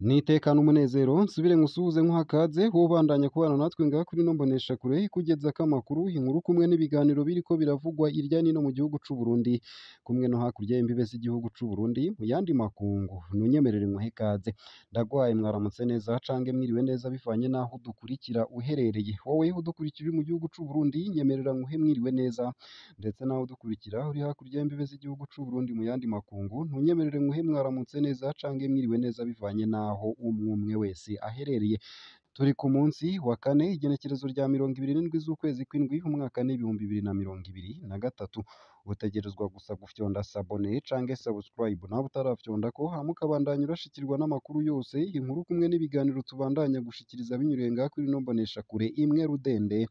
Nitekane umunezero nsubire nkusuhuze nkuha kaze wowe ubandanya kubana natwe ngaha kuri ino mboneshakure ikugezako amakuru, inkuru kumwe n'ibiganiro biriko biravugwa irya nino mu gihugu c'u Burundi, kumwe no hakurya y'imbibe z'igihugu c'u Burundi mu yandi makungu. Nunyemerere nkuhe ikaze, ndagwaye mwaramutse neza cange mwiriwe neza bivanye n'aho udukurikira uherereye. Wowe udukurikira uri mu gihugu c'u Burundi nyemerera nkuhe mwiriwe neza, ndetse nawe udukurikira uri hakurya y'imbibe z'igihugu c'u Burundi mu yandi makungu, ntunyemerere nkuhe mwaramutse neza cange mwiriwe neza bivanye n'aho umwe umwe wese aherereye. Turi ku munsi wa kane, igenekerezo rya 27 z'ukwezi kw'indwi, umwaka n'2023. Utegerezwa gusa gufyonda sabone cange subscribe nawe utarafyondako, hama ukabandanya urashikirwa n'amakuru yose, inkuru kumwe n'ibiganiro tubandanya gushikiriza binyuriye ngaha kuri ino mboneshakure imwe rudende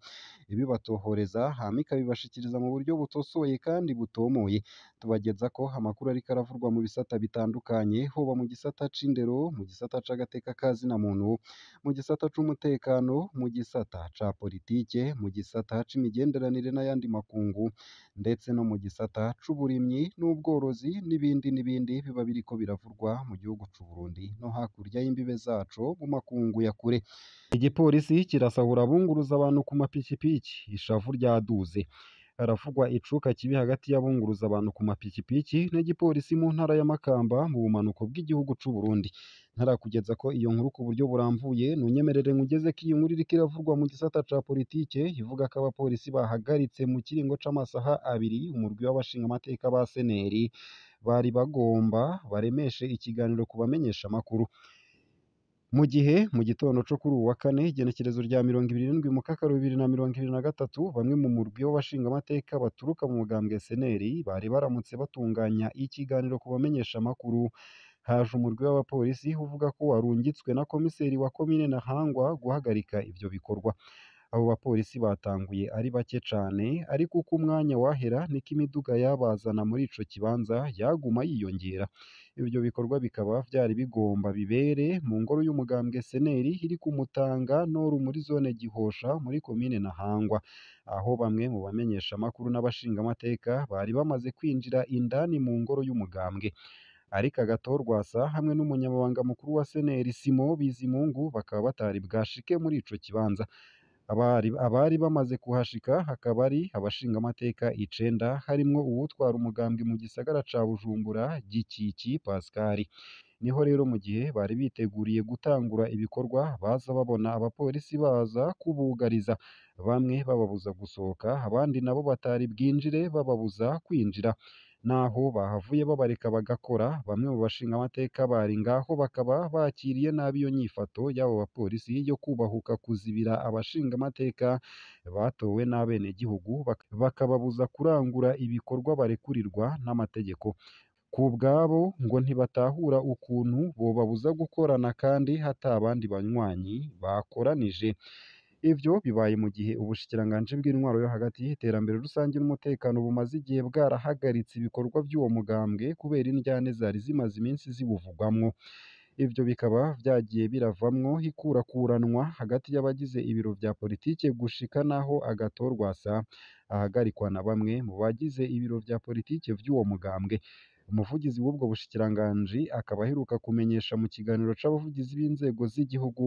ibibatohoreza, hama ikabibashikiriza mu buryo butosoye kandi butomoye. Tubagezako amakuru ariko aravurwa mu bisata bitandukanye, hoba mu gisata c'indero, mu gisata c'agateka ka zina muntu, mu gisata c'umutekano, mu gisata ca politike, mu gisata c'imigenderanire n'ayandi makungu, ndetse no mu gisata c'uburimyi n'ubworozi n'ibindi n'ibindi biba biriko biravurwa mu gihugu c'u Burundi no hakurya y'imbibe zaco mu makungu ya kure. Igipolisi kirasahura abunguruza abantu ku mapikipiki, ishavu ryaduze. Haravugwa icuka kibi hagati y'abunguruza abantu ku mapikipiki n'igipolisi mu ntara ya Makamba mu bumanuko bw'igihugu c'u Burundi. Ntarakugeza ko iyo nkuru ku buryo burambuye, nunyemerere nkugeze ko iyi nkuru iriko iravugwa mu gisata ca politike, ivuga ko abapolisi bahagaritse mu kiringo c'amasaha abiri umurwi w'abashingamateka ba seneri bari bagomba baremeshe ikiganiro ku bamenyeshamakuru. Mu gihe mu gitondo co kuri uwu wa kane, igenekerezo rya 27 Mukakaro 2023, bamwe mu murwi w'abashingamateka baturuka mu mugambwe seneri bari baramutse batunganya ikiganiro ku bamenyeshamakuru, haje umurwi w'abapolisi uvuga ko warungitswe na komiseri wa komine Ntahangwa guhagarika ivyo bikorwa. Abo bapolisi batanguye ari bake cane, ariko uko umwanya wahera niko imiduga yabazana muri ico kibanza yaguma yiyongera. Ivyo bikorwa bikaba vyari bigomba bibere mu ngoro y'umugambwe seneri iri ku Mutanga Nord muri zone Gihosha muri komine Ntahangwa, aho bamwe mu bamenyeshamakuru n'abashingamateka bari bamaze kwinjira indani mu ngoro y'umugambwe. Ariko Agathon hamwe n'umunyamabanga mukuru wa seneri Simon Bizimungu bakaba batari bwashike muri ico kibanza. Abari bamaze kuhashika hakaba ari abashingamateka icenda, harimwo uwutwara umugambwe mu gisagara ca Bujumbura Gikiki Pascal. Niho rero mu gihe bari biteguriye gutangura ibikorwa baza babona abapolisi baza kubugariza, bamwe bababuza gusohoka, abandi nabo batari bwinjire bababuza kwinjira. Naho bahavuye babareka bagakora, bamwe mu bashingamateka bari ngaho bakaba bakiriye nabi iyo nyifato y'abo bapolisi yo kubahuka kuzibira abashingamateka batowe n'abenegihugu, bakababuza kurangura ibikorwa barekurirwa n'amategeko. Ku bwabo ngo ntibatahura ukuntu bobabuza gukorana kandi hata abandi banywanyi bakoranije. Ivyo bibaye mu gihe ubushikiranganji bw'intwaro yo hagati, iterambere rusangi n'umutekano bumaze igihe bwarahagaritse ibikorwa vy'uwo mugambwe kubera indyane zari zimaze iminsi ziwuvugwamwo. Ivyo bikaba vyagiye biravamwo ikurakuranwa hagati y'abagize ibiro vya politike gushika naho Agathon ahagarikwa na bamwe mu bagize ibiro vya politike vy'uwo mugambwe. Umuvugizi w'ubwo bushikiranganji akaba aheruka kumenyesha mu kiganiro c'abavugizi b'inzego z'igihugu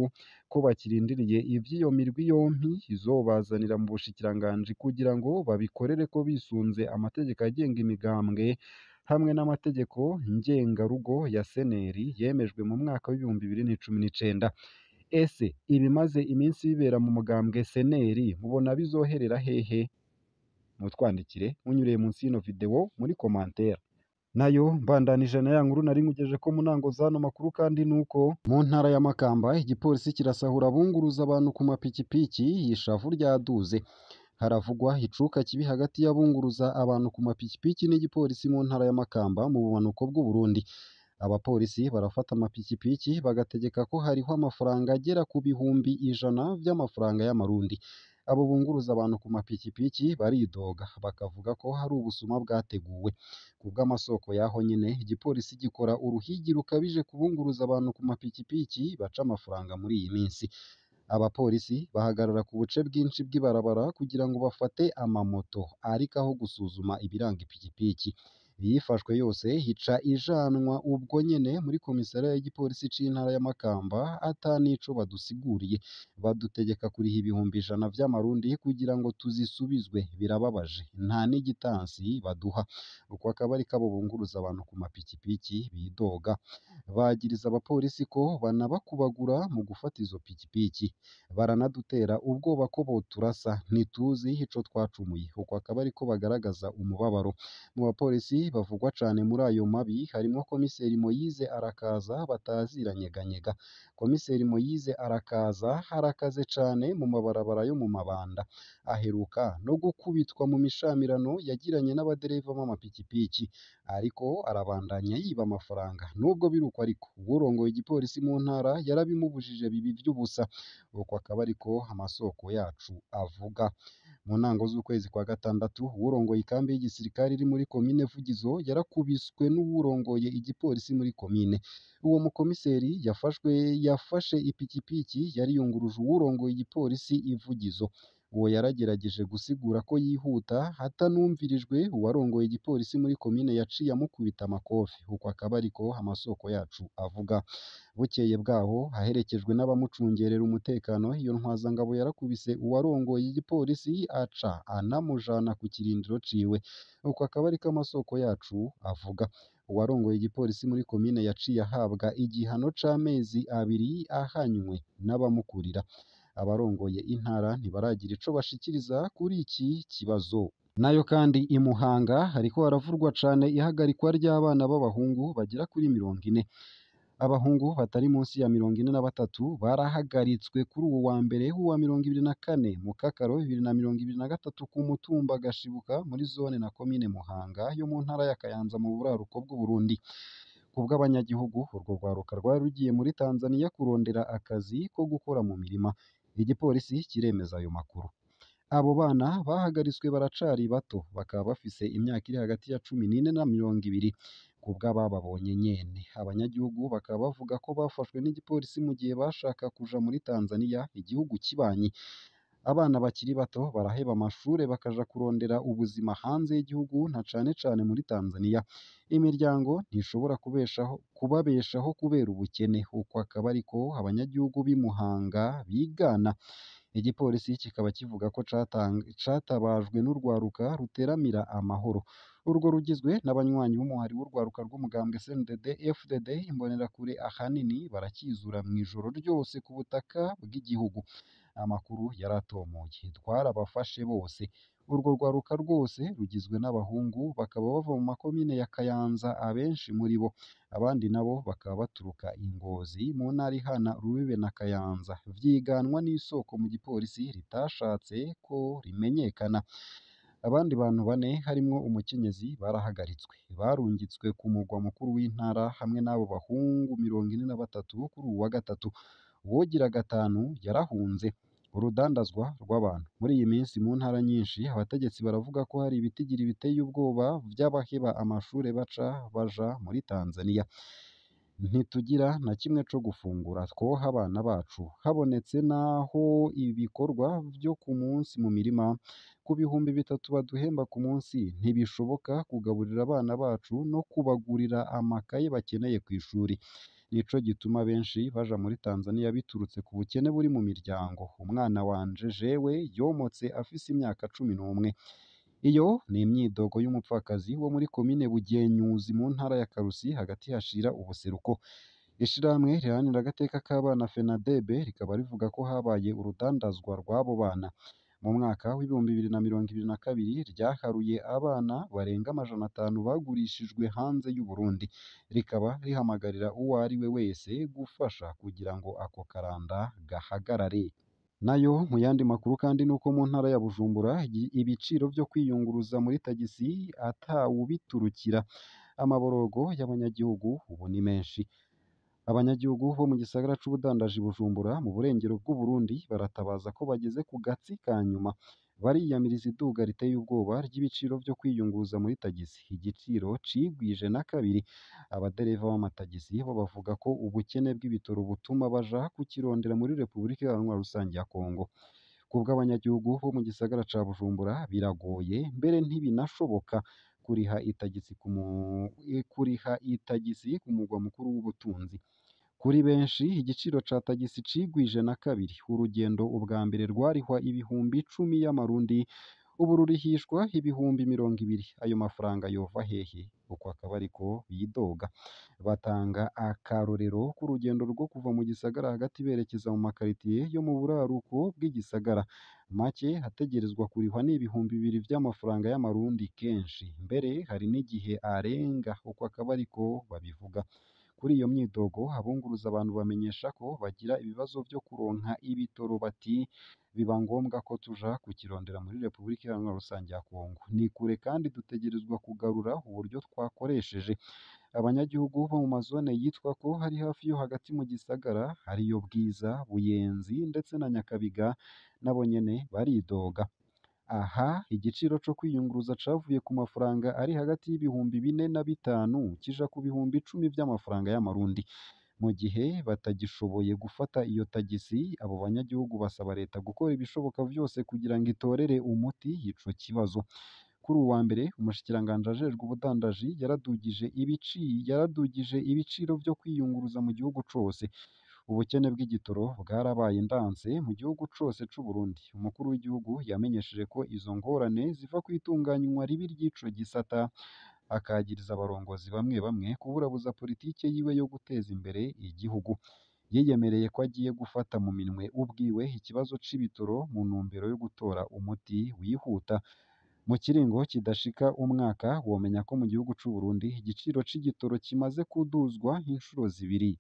ko bakirindiriye ivy'iyo mirwi yompi izobazanira mu bushikiranganji kugira ngo babikorereko bisunze amategeko agenga imigambwe hamwe n'amategeko ngengarugo ya seneri yemejwe mu mwaka w'2019. Ese ibimaze iminsi bibera mu mugambwe seneri mubona bizoherera hehe? Mutwandikire munyuriye munsi y'ino video muri commentaire. Nayo mbandanije na ya nkuru nari nkugejeje ko mu ntango z'ano makuru, kandi nuko mu ntara ya Makamba igipolisi kirasahura abunguruza abantu ku mapikipiki, ishavu ryaduze. Haravugwa icuka kibi hagati y'abunguruza abantu ku mapikipiki n'igipolisi mu ntara ya Makamba mu bumanuko bw'u Burundi. Abapolisi barafata amapikipiki bagategeka ko hariho amafaranga agera ku 100,000 vy'amafaranga y'amarundi. Abo bunguruza abantu ku mapikipiki baridoga bakavuga ko hari ubusuma bwateguwe. Kubw'amasoko y'aho nyene, igipolisi gikora uruhigi rukabije kubunguruza abantu ku mapikipiki baca amafaranga muri iyi minsi. Abapolisi bahagarara ku buce bwinshi bw'ibarabara kugira ngo bafate amamoto, ariko aho gusuzuma ibiranga ipikipiki. Iyifashwe yose ica ijanwa ubwo nyene muri komisariya y'igipolisi c'intara ya Makamba ata n'ico badusiguriye. Badutegeka kuriha 100,000 vy'amarundi kugira ngo tuzisubizwe. Birababaje, nta n'igitansi baduha. Uko akaba ariko abo bunguruza abantu ku mapikipiki bidoga. Bagiriza abapolisi ko banabakubagura mu gufata izo pikipiki. Baranadutera ubwoba ko boturasa, ntituzi ico twacumuye. Uko akaba ariko bagaragaza umubabaro. Mu bapolisi bavugwa cane muri ayo mabi harimwo komiseri Moyize Arakaza bataziranyeganyega. Komiseri Moyize Arakaza arakaze cane mu mabarabara yo mu Mabanda. Aheruka no gukubitwa mu mishamirano yagiranye n'abadereva b'amapikipiki, ariko arabandanya yiba amafaranga. Nubwo biruko ariko, uwurongoye igipolisi mu ntara yarabimubujije biba ivy'ubusa. Uko akaba ariko amasoko yacu avuga. Mu ntango z'ukwezi kwa gatandatu, uwurongoye ikambi y'igisirikare iri muri komine Vugizo yarakubiswe n'uwurongoye igipolisi muri komine. Uwo mukomiseri yafashe ipikipiki yari yunguruje uwurongoye igipolisi i Vugizo. Uwo yaragerageje gusigura ko yihuta atanumvirijwe, uwarongoye igipolisi muri komine yaciye amukubita amakofi. Uko akaba ariko amasoko yacu avuga. Bukeye bwaho, aherekejwe n'abamucungerera umutekano, iyo ntwazangabo yarakubise uwarongoye igipolisi aca anamujana ku kirindiro ciwe. Uko akaba ariko amasoko yacu avuga. Uwarongoye igipolisi muri komine yaciye ahabwa igihano c'amezi 2 ahanywe n'abamukurira. Abarongoye intara ntibaragira ico bashikiriza kuri iki kibazo. Nayo kandi i Muhanga hariko haravurwa cane ihagarikwa ry'abana b'abahungu bagera kuri 40. Abahungu batari munsi ya 43 barahagaritswe kuri uwu wa mbere w'uwa 24 Mukakaro 2023 ku mutumba Gashibuka muri zone na komine Muhanga yo mu ntara ya Kayanza mu buraruko bw'Uburundi. Kubw'abanyagihugu, urwo rwaruka rwari rugiye muri Tanzania kurondera akazi ko gukora mu mirima. Igipolisi kiremeza ayo makuru. Abo bana bahagaritswe baracari bato, bakaba bafise imyaka iri hagati ya 14 na 20. Kubw'abababonye nyene, abanyagihugu bakaba bavuga ko bafashwe n'igipolisi mu gihe bashaka kuja muri Tanzania, igihugu kibanyi. Abana bakiri bato baraheba amashure bakaja kurondera ubuzima hanze y'igihugu na cane cane muri Tanzania. Imiryango ntishobora kubabeshaho kubera ubukene. Uko akaba ariko abanyagihugu b'i Muhanga bigana. Igipolisi kikaba kivuga ko catabajwe n'urwaruka ruteramira amahoro. Urwo rugizwe n'abanywanyi b'umuhari w'urwaruka rw'umugambwe CNDD FDD. Imbonerakure ahanini barakizura mw'ijoro ryose ku butaka bw'igihugu. Amakuru yaratomoye, twarabafashe bose. Urwo rwaruka rwose rugizwe n'abahungu, bakaba bava mu makomine ya Kayanza abenshi muri bo, abandi nabo bakaba baturuka i Ngozi mu ntara ihana Rubibe na Kayanza. Vyiganwa n'isoko mu gipolisi ritashatse ko rimenyekana. Abandi bantu bane harimwo umukenyezi barahagaritswe, barungitswe ku mugwa mukuru w'intara hamwe n'abo bahungu 43 kuri uwu wa gatatu. Uwogira gatanu yarahunze. Urudandazwa rw'abantu muri iyi minsi mu ntara nyinshi, abategetsi baravuga ko hari ibitigiri biteye ubwoba vy'abaheba amashure baca baja muri Tanzania. Ntitugira na kimwe co gufungura twoha abana bacu. Habonetse naho ibikorwa vyo ku munsi mu mirima, ku 3000 baduhemba ku munsi ntibishoboka kugaburira abana bacu no kubagurira amakaye bakeneye kw'ishuri. Nico gituma benshi baja muri Tanzania biturutse ku bukene buri mu miryango. Umwana wanje jewe yomotse afise imyaka 11. Iyo ni imyidogo y'umupfakazi wo muri komine Bugenyuzi mu ntara ya Karusi hagati hashira ubuseruko. Ishirahamwe riharanira agateka k'abana FENADEB rikaba rivuga ko habaye urudandazwa rw'abo bana. Mu mwaka w'2022 ryaharuye abana barenga 500 bagurishijwe hanze y'u Burundi. Rikaba rihamagarira uwo ari we wese gufasha kugira ngo ako karanda gahagarare. Nayo mu yandi makuru kandi nuko mu ntara ya Bujumbura ibiciro vyo kwiyunguruza muri tagisi atawubiturukira. Amaborogo y'abanyagihugu ubu ni menshi. Abanyagihugu bo mu gisagara c'ubudandaji Bujumbura mu burengero bw'Uburundi baratabaza ko bageze ku gatsi ka nyuma. Bariyamiriza iduga riteye ubwoba ry'ibiciro vyo kwiyunguruza muri tagisi. Igiciro cigwije na kabiri. Abadereva b'amatagisi bo bavuga ko ubukene bw'ibitoro butuma baja kukirondera muri Repubulika Iharanira Rusangi ya Kongo. Kubw'abanyagihugu bo mu gisagara ca Bujumbura biragoye, mbere ntibinashoboka Kuriha itagisi ku kuriha itagisi ku mugwa mukuru w'ubutunzi. Kuri benshi igiciro ca tagisi cigwije na kabiri. Urugendo ubwa mbere rwarihwa 10,000 y'amarundi, ubu rurihishwa 20,000. Ayo mafaranga yova hehe? Uko akaba ariko bidoga. Batanga akarorero k'urugendo rwo kuva mu gisagara hagati berekeza mu makaritiye yo mu buraruko bw'igisagara. Make ategerezwa kurihwa ni 2000 vy'amafaranga y'amarundi kenshi, mbere hari n'igihe arenga. Uko akaba ariko babivuga. Kuri iyo myidogo, abunguruza abantu bamenyesha ko bagira ibibazo vyo kuronka ibitoro, bati biba ngombwa ko tuja kukirondera muri Repubulika Iharanira Rusange ya Kongo. Ni kure kandi dutegerezwa kugarura uburyo twakoresheje. Abanyagihugu bo mu mazone yitwa ko ari hafi yo hagati mu gisagara, ariyo Bwiza, Buyenzi ndetse na Nyakabiga, nabo nyene baridoga. Aha igiciro co kwiyunguruza cavuye ku mafaranga ari hagati y'4,000 na 5,000 kija ku 10,000 vy'amafaranga y'amarundi. Mu gihe batagishoboye gufata iyo tagisi, abo banyagihugu basaba leta gukora ibishoboka vyose kugira ngo itorere umuti ico kibazo. Kuri uwa mbere, umushikiranganji ajejwe ubudandaji yaradugije ibiciro vyo kwiyunguruza mu gihugu cose. Ubukene bw'igitoro bwarabaye ndanse mu gihugu cose c'u Burundi. Umukuru w'igihugu yamenyesheje ko izo ngorane ziva kw'itunganywa ribi ry'ico gisata, akagiriza abarongozi bamwe bamwe kuburabuza politike yiwe yo guteza imbere igihugu. Yiyemereye ko agiye gufata mu minwe ubwiwe ikibazo c'ibitoro mu ntumbero yo gutora umuti wihuta. Mu kiringo kidashika umwaka, womenya ko mu gihugu c'u Burundi igiciro c'igitoro kimaze kuduzwa inshuro zibiri.